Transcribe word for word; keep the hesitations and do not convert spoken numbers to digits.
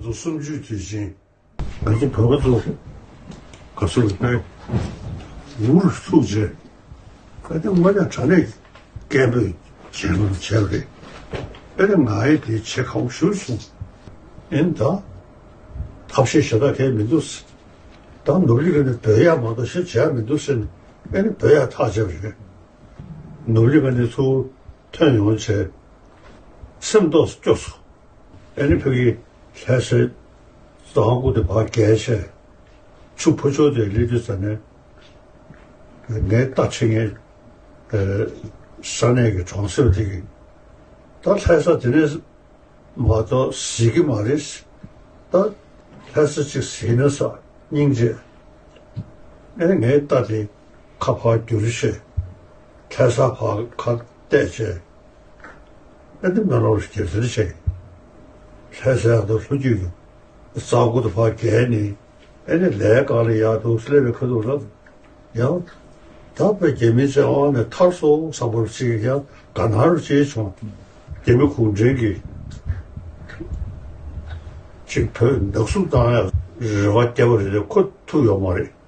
ཚོ་གསུམ་བཅུའི་དུས་ཆེན། ང་ཚོ་བོད་པ་ཚོ་ག་ཚོད་ལ་དཔེ་འུ་རུ་ཐུག་རྗེས་ཨ་ནི་དངོས་གནས་དྲང་གནས་སྐད་འབོད་བྱེད་ལུགས་བྱས་པ་རེད། ཨ་ནི་ང་ཡི་དེ་བྱེད་ཁག་པོ་ཞེ་པོ་བྱུང་། ཨ་ནི་ད་ཐབས་ཤེས་གཞན་དག་གང་ཡང་མི་འདུག་ཟེར། ད་ནོར་ལུག་གི་ནི་འབོད་ཡག་མ་གཏོགས་གཞན་བྱེད་ཡག་མི་འདུག་ཟེར་ནས་ཨ་ནི་འབོད་ཡག་ཐག་བཅད་པ་རེད། ནོར་ལུག་གི་ནི་ཚུར་ཐོན་ཡོང་བྱས་སེམས་རྟོགས་སུ་སྐྱོ་སོང་། ཨ་ནི་ཕ་གི་ལྷ་སའི་རྫོང་སྒོ་དེ་ཕར་བརྒལ་བྱས་ཆུ་ཕར་ཕྱོགས་དེར་སླེབས་དུས་ཙམ་ནས་ངའི་རྟ་འཁྱེར་མཁན་ས་གནས་ཀྱི་གྲོང་གསེབ་དེ་གི་ད་ལྷ་ས་དེ་ནས་མ་གཏོགས་གཟིགས་ཀྱི་མ་རེད། ད་ལྷ་ས་གཅིག་གཟིགས་ན་ས་སྙིང་རྗེ། ཨ་ནི་ངའི་རྟ་དེ་ཁ་ཕར་བསྒྱུར་བྱས་ལྷ་ས་ཕར་ཁ་གཏད་བྱས། ཨ་ནི་མེ་ལོང་རུ་སྐྱེལ་ཟེར་བྱས། ལྷ་སའི་ཨ་མདོ་ལྷོ་རྒྱུད་ཀྱི་རྫོང་སྒོ་དེ་ཕར་བརྒལ་ནས་ཨ་ནི་ལས་སྒང་ལ་ཡར་འདུག་སླེབས་པའི་ཁ་ཐུག་ལ་ཡང་ད་དཔེ་རྒྱ་མི་བཙན་དབང་ནས་ཐར་སོང་བསམ་པ་རུ་ཅིག་ཡང་དགའ་སྣང་རུ་ཅིག་བྱུང་། རྒྱ་མི་གུང་ཁྲན་གྱིས་ཅིག་བོད་ནག་བསུབ་བཏང་ཡག་རེ་བ་བརྒྱབ་པ་རེད་དེ་ཁོ་ཐུབ་ཡོད་མ་རེད།